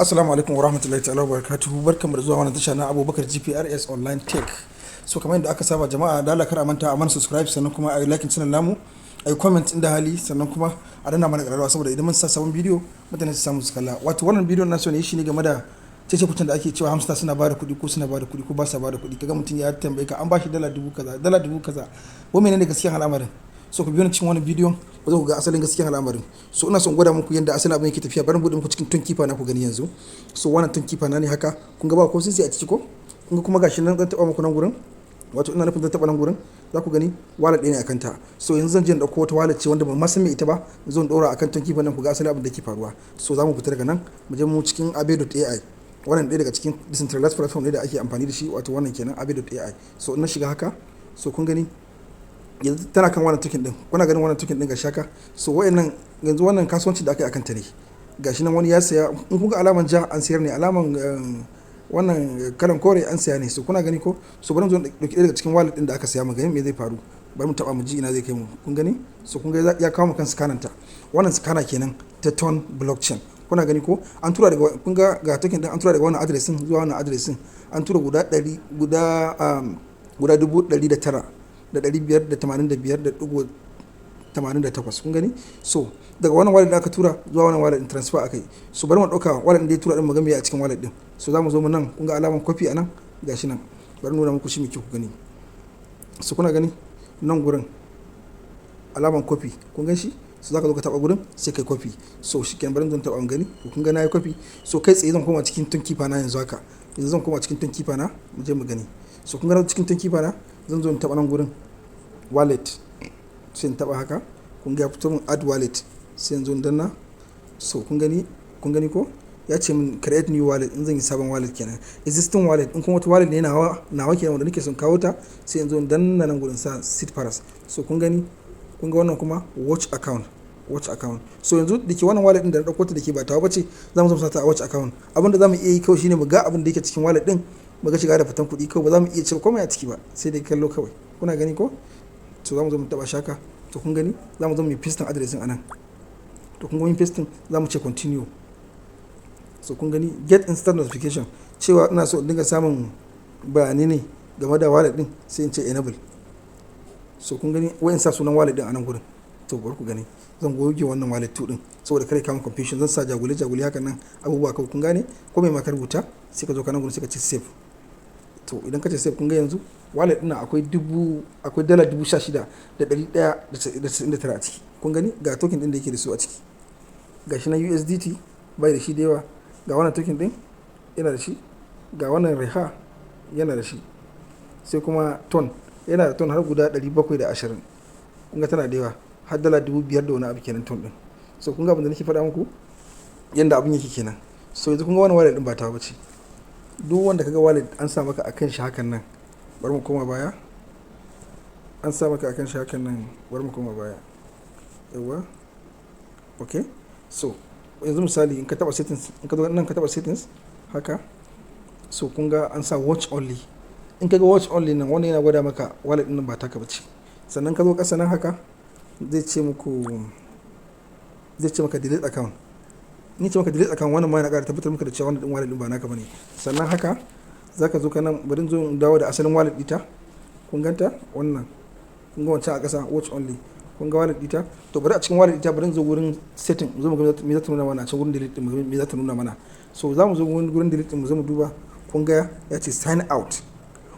Assalamu alaikum warahmatullahi ta'ala wabarakatuhu. Barkanmu da zuwa wannan tasha na Abubakar GPRS Online Tech. So kamar yadda aka saba, jama'a, da Allah kar a manta a mana subscribe, sannan kuma a yi like channel namu, a yi comment inda hali, sannan kuma a danna mana ƙararrawa, saboda idan mun sa sabon bidiyo mutane su samu su kalla. Wato wannan bidiyon na so ne shi ne game da cece kucin da ake cewa Hamster suna bada kuɗi ko suna bada kuɗi ko ba sa bada kuɗi. Kaga mutum ya tambaye ka an bashi dala 10,000, dala 10,000. Ko menene gaskiyan al'amarin? So ku biyo ni cikin wannan bidiyon, ku zo ku ga asalin gaskiyan al'amarin. So ina son gwada muku yadda asalin abin yake tafiya. Bari mu buɗe muku cikin Tonkeeper na ku gani yanzu. So wannan Tonkeeper na ne haka. Kun ga ba ko sisi a ciki ko? Kun ga kuma gashi nan zan taɓa muku nan gurin. Wato ina nufin zan taɓa nan gurin, za ku gani wallet ɗaya ne akan ta. So yanzu zan je in ɗauko wata wallet ce wanda ban ma san me ita ba, zo in ɗora akan Tonkeeper nan ku ga asalin abin da ke faruwa. So za mu fita daga nan, mu je mu cikin abe.ai. Wannan ɗaya daga cikin decentralized platform ne da ake amfani da shi, wato wannan kenan, abe.ai. So in na shiga haka, so kun gani yanzu tana kan wannan token din. Kuna ganin wannan token din ga shaka. So wayannan yanzu wannan kasuwanci da aka yi akan ta ne. Gashi nan wani ya saya. In kun ga alaman ja, an sayar ne. Alaman wannan kalan kore, an saya ne. So kuna gani ko? So bari mu zo dauki daga cikin wallet din da aka saya, mu gani me zai faru. Bari mu taba mu ji ina zai kai mu. Kun gani? So kun ga ya kawo mu kan scanner ta. Wannan scanner kenan ta TON blockchain. Kuna gani ko? An tura daga, kun ga, ga token din, an tura daga wannan address din zuwa wannan address din. An tura guda 100, guda 109,585.88. Kun gani? So daga wannan wallet da aka tura zuwa wannan wallet din, transfer aka yi. So bari mu dauka wallet din da ya tura din, mu ga me a cikin wallet din. So za mu zo mu nan, kun ga alaman copy a nan, gashi nan. Bari nuna muku shi muke ku gani. So kuna gani nan gurin alaman copy, kun gan shi? So zaka zo ka taba gurin, sai kai copy. So shikenan, bari zan taba mu gani. Kun ga nayi copy. So kai tsaye zan koma cikin Tonkeeper na yanzu haka. Yanzu zan koma cikin Tonkeeper na, mu je mu gani. So kun ga cikin Tonkeeper na, zan zo in taba nan gurin wallet, sai in taba haka. Kun ga ya fito min add wallet, sai in zo in danna. So kun gani, kun gani ko? Ya ce min create new wallet in zan yi sabon wallet kenan. Existing wallet in kuma wata wallet ne nawa nawa kenan wanda nake son kawo ta, sai in zo in danna nan gurin sa seed phrase. So kun gani, kun ga wannan kuma watch account, watch account. So yanzu da ke wannan wallet din da na dauko ta, da ke ba tawa bace, za mu zo mu sa ta a watch account. Abin da za mu iya yi kawai shine mu ga abin da yake cikin wallet din, mu ga shiga da fitan kuɗi kawai. Ba za mu iya cire komai a ciki ba, sai dai kallo kawai. Kuna gani ko? To za mu zo mu taba shaka. To kun gani, za mu zo mu yi pasting address din anan. To kun ga mun pasting, za mu ce continue. So kun gani, get instant notification, cewa ina so in dinga samun bayanai ne game da wallet din, sai in ce enable. So kun gani, wayan sa sunan wallet din a nan gurin. To bari ku gani, zan goge wannan wallet 2 din saboda kare kama confusion. Zan sa jagule jagule hakan nan abubuwa kawai. Kun gane ko? Mai ma ka rubuta, sai ka zo ka nan gurin, sai ka ce save. To idan ka ce save, kun ga yanzu wallet din akwai dubu, akwai dala 16,199 a ciki. Kun gani, ga token din da yake da su a ciki. Ga shi na USDT bai da shi da yawa. Ga wannan token din yana da shi, ga wannan reha yana da shi, sai kuma ton, yana da ton har guda 720. Kun ga tana da yawa, har dala 5,000 da wani abu kenan ton din. So kun ga abin da nake faɗa muku, yanda abin yake kenan. So yanzu kun ga wannan wallet din ba ta bace. Duk wanda kaga wallet an sa maka akan shi hakan nan, bari mu koma baya, an sa maka akan shi hakan nan, bari mu koma baya. Yawa, okay. So yanzu misali in ka taba settings, in ka zo nan ka taba settings haka, so kun ga an sa watch only. In ka ga watch only nan, wannan yana gwada maka wallet din ba taka bace. Sannan ka zo kasa nan haka, zai ce muku, zai ce maka delete account. Ni ce maka delete account, wannan ma yana ƙara tabbatar maka da cewa wannan din wallet din ba naka bane. Sannan haka zaka zo ka nan, bari in zo in dawo da asalin wallet ɗita. Kun ganta wannan? Kun ga wancan a ƙasa watch only? Kun ga wallet ɗita? To bari a cikin wallet ɗita, bari in zo gurin setting, mu zo mu ga me za ta nuna mana a can gurin delete din, me za ta nuna mana. So za mu zo gurin delete din, mu zo mu duba. Kun ga ya ce sign out.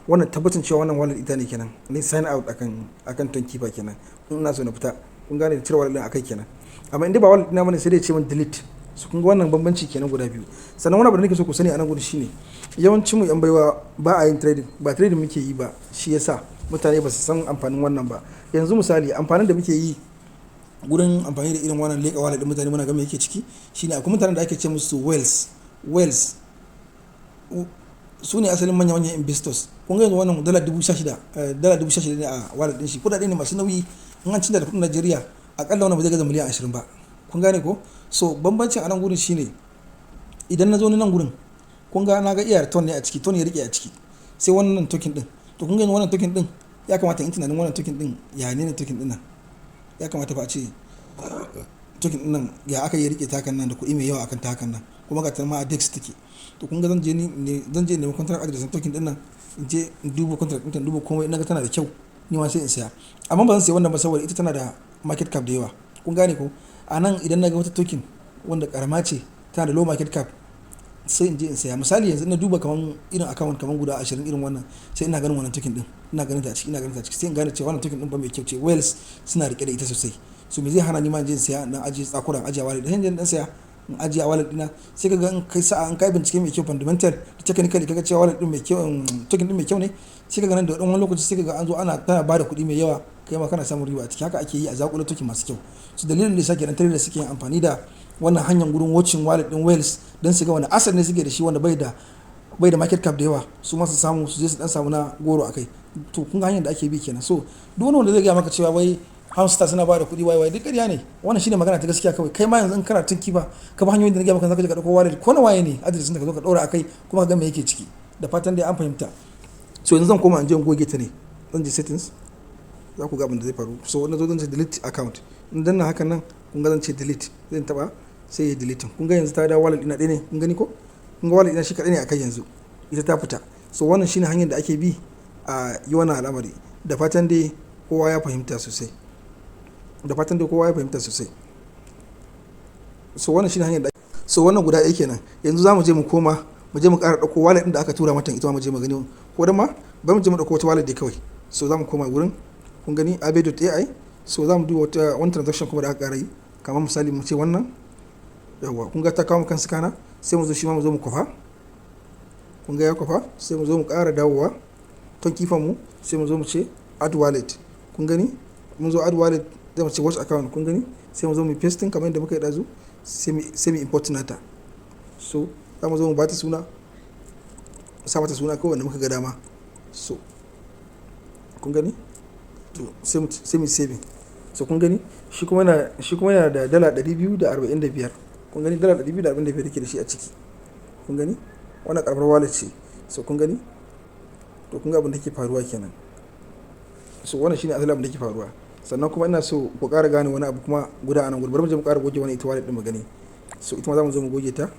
Wannan tabbacin cewa wannan wallet ita ne kenan. Ni sign out akan Tonkeeper kenan in ina so na fita. Kun gane? Cire wallet din akai kenan. Amma in dai ba wallet ɗina bane, sai dai ya ce min delete. So kun ga wannan bambanci kenan guda biyu. Sannan wani abu da nake so ku sani a nan gudu shine, yawancin mu yan baiwa ba a yin trading, ba trading muke yi ba, shi yasa mutane ba su san amfanin wannan ba. Yanzu misali, amfanin da muke yi gurin amfani da irin wannan leƙa wallet din mutane muna ga me yake ciki shine, akwai mutanen da ake ce musu whales. Whales su ne asalin manya manyan investors. Kun ga yanzu wannan dala 16,000, dala 16,000 ne a wallet din shi. Kuɗaɗe ne masu nauyi. In an canza da kuɗin Najeriya, akalla wannan ba zai gaza miliyan 20 ba. Kun gane ko? So bambancin a nan gurin shine, idan na zo ni nan gurin, kun ga na ga iya ton ne a ciki, ton ya rike a ciki, sai wannan token din. To kun ga wannan token din, ya kamata in tunanin wannan token din, ya ne token din nan? Ya kamata fa a ce token din nan, ya aka yi rike takan nan da kuɗi mai yawa akan takan nan? Kuma ga ta ma a DEX take. To kun ga zan je ni ne zan je nemi contract address na token ɗin nan, in je in duba contract ɗinta, in duba komai, in naga tana da kyau ni ma sai in saya. Amma ba zan sayi wannan ba saboda ita tana da market cap da yawa. Kun gane ko? A nan idan naga wata token wanda ƙarama ce, tana da low market cap, sai in je in saya. Misali, yanzu na duba kaman irin account kaman guda 20 irin wannan, sai ina ganin wannan token ɗin, ina ganin ta a ciki, ina ganin ta a ciki, sai in gane cewa wannan token ɗin fa mai kyau ce, whales suna riƙe da ita sosai. So me zai hana ni ma in je in saya, in ɗan ajiye tsakura, in ajiye a wallet? Sai in je in ɗan saya in ajiye a wallet ɗina. Sai ka ga in kai sa'a, in kai bincike mai kyau, fundamental da technically, kaga cewa wallet ɗin mai kyau, token ɗin mai kyau ne, sai ka ga nan da ɗan wani lokaci sai ka ga an zo ana tana bada kuɗi mai yawa, kai ma kana samun riba a ciki. Haka ake yi a zaƙulo token masu kyau. So dalilin da yasa kenan traders suke yin amfani da wannan hanyar gurin watching wallet ɗin whales don su ga wane asset ne suke da shi wanda bai da market cap da yawa, su ma su samu su je su ɗan samu na goro a kai. To kun ga hanyar da ake bi kenan. So duk wani wanda zai gaya maka cewa wai Hamster suna bada kuɗi, wai wai, duk ƙarya ne. Wannan shine magana ta gaskiya kawai. Kai ma yanzu in kana Tonkeeper, ka bi hanyoyin da na gaya maka, zaka je ka ɗauko wallet ko na waye ne, address ɗin da ka zo ka ɗaura a kai, kuma ka ga me yake ciki. Da fatan dai an fahimta. So yanzu zan koma in je in goge ta ne. Zan je settings, za ku ga abin da zai faru. So na zo zan ce delete account. In danna hakan nan, kun ga zan ce delete, zan taɓa, sai ya deleting. Kun ga yanzu ta dawo wallet ɗina ɗaya ne. Kun gani ko? Kun ga wallet ɗina shi kaɗai ne akai yanzu, ita ta fita. So wannan shine hanyar da ake bi a yi wannan al'amari. Da fatan dai kowa ya fahimta sosai. Da fatan dai kowa ya fahimta sosai. So wannan shine hanyar da. So wannan guda ɗaya kenan. Yanzu za mu je mu koma, mu je mu ƙara ɗauko wallet ɗin da aka tura mata ita ma, mu je mu gani. Ko da ma bari mu je mu ɗauko wata wallet dai kawai. So za mu koma wurin, kun gani, abe.ai. So za mu duba wata wani transaction kuma da aka ƙara yi. Kamar misali mu ce wannan, yawwa, kun ga ta kawo mu kan scanner. Sai mu zo shi ma mu zo mu kwafa. Kun ga ya kwafa. Sai mu zo mu ƙara dawowa Tonkeeper mu, sai mu zo mu ce add wallet. Kun gani, mun zo add wallet, zai mu ce watch account. Kun gani, sai mu zo mu pasting kamar yadda muka yi ɗazu, sai mu import nata. So za mu zo mu bata suna, mu sa mata suna kawai wanda muka ga dama. So kun gani, to sai mu saving. So kun gani, shi kuma yana da $245. Kun gani, $245 yake da shi a ciki. Kun gani, wannan karamar wallet ce. So kun gani, to kun ga abin da ke faruwa kenan. So wannan shine asalin abin da ke faruwa. Sannan kuma ina so ku ƙara gane wani abu kuma guda a nan gurin. Bari mu je mu ƙara goge wani ita wallet ɗin mu gani. So ita ma za mu zo mu goge ta.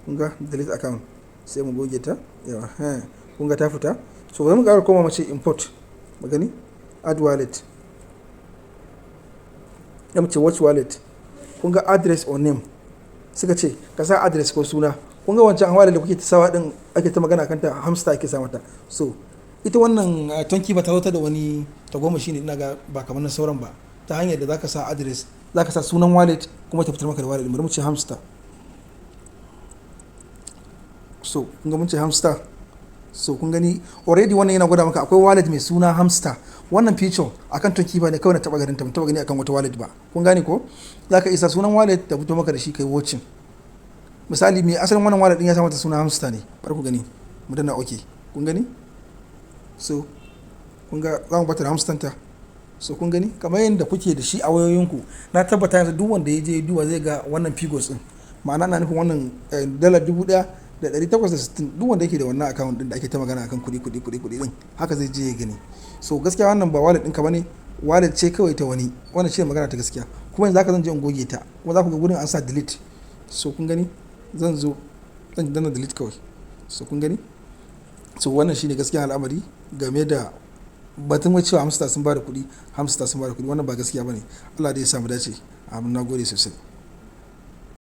Kun ga delete account, sai mu goge ta. Yawa, kun ga ta fita. So bari mu ƙara koma mu ce import mu gani, add wallet, ya mu ce watch wallet. Kun ga address or name, suka ce ka sa address ko suna. Kun ga wancan wallet da kuke ta sawa din, ake ta magana kanta, Hamster ake sa mata. So ita wannan Tonkeeper ta zo ta da wani tagomashi ne, ina ga ba kamar na sauran ba, ta hanyar da zaka sa address, zaka sa sunan wallet, kuma ta fitar maka da wallet. Bari mu ce Hamster. So kun ga mun ce Hamster. So kun gani, already wannan yana gwada maka akwai wallet mai suna Hamster. Wannan feature akan Tonkeeper ne kawai na taba ganin ta, ban taba gani akan wata wallet ba. Kun gane ko? Zaka isa sunan wallet ta fito maka da shi, kai watching. Misali, mai asalin wannan wallet din ya sa mata suna Hamster ne. Bari ku gani, mu danna okay. Kun gani? So kun ga za mu bata da Hamster ta. So kun gani, kamar yadda kuke da shi a wayoyinku, na tabbata yanzu duk wanda ya je duba zai ga wannan figures din. Ma'ana na nufin wannan $1,860. Duk wanda yake da wannan account din da ake ta magana akan kuɗi kuɗi kuɗi kuɗi din, haka zai je ya gani. So gaskiya wannan ba wallet ɗinka bane, wallet ce kawai ta wani. Wannan shi ne magana ta gaskiya. Kuma yanzu haka zan je in goge ta, kuma za ku ga gurin an sa delete. So kun gani, zan zo zan danna delete kawai. So kun gani, so wannan shine gaskiya al'amari game da batun wai cewa Hamster sun bada kuɗi, Hamster sun bada kuɗi. Wannan ba gaskiya bane. Allah dai ya sa mu dace. Amin. Na gode sosai.